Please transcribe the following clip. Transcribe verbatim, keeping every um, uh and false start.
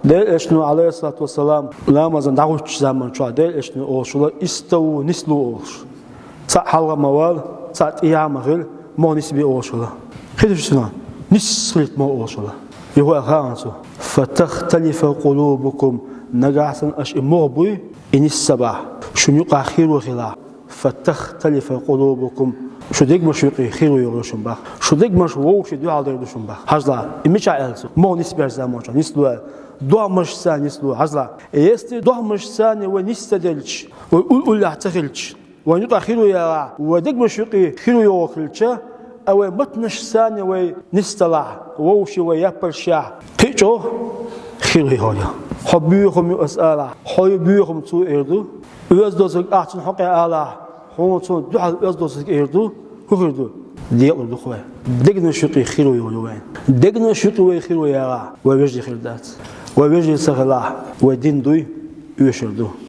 Делан Элчано, алейхиссалату вассалам, ламазан дӀагӀуттача заман чухь Делан Элчано олуш хилла: «Иставу», нислу олуш. Цхьаъ хьалха ма вала, цхьаъ тӀехьа ма хила, могӀа нисбе олуш хилла. Хи ду шуна, нисса хилийта могӀа олуш хилла. Юха аьлла хаьттад цо: «Фатахталифа къулубукум», нагахь санна аша и могӀа буй, и нисса бахь, шун юкъахь хиро хилахь. «Фатахталифа къулубукум», шун дегнаш юкъе хиро йогӀур ю шун бахь. Шун дегнаш вовшийн дуьхьал дер ду шун бахь. Хьажал, и мичахь аьлла цо? МогӀа нисбеча заман чухь нислу аьлла. Догмашца нислу, хьажал. Если догмашца вай нисса ца делча, вай ул-, уллехь ца хилча, вайн юкъахь хиро ягӀахь, вай дегнаш юкъе хиро йогӀур хилча, а вай маттанашца вай нисдалахь, вовшийн вай яппаршехь, кхин а чӀогӀа хиро йогӀур ю. Хьо боьхам ю ас алахь, хьо ю боьхам, цо эр ду. Оьзда доцург ахь цунна хьокъехь алахь, хьуна цунна дуьхьал оьзда доцург эр ду. ХӀун хир ду? Декъалур ду-кх вай. Дегнаш юкъе хиро йогӀур ю вайн. Дегнаш юкъе вай хиро ягӀахь, вай вежарий хир дац. Вай вежарий ца хилахь, вай дин дуй, оьшур ду.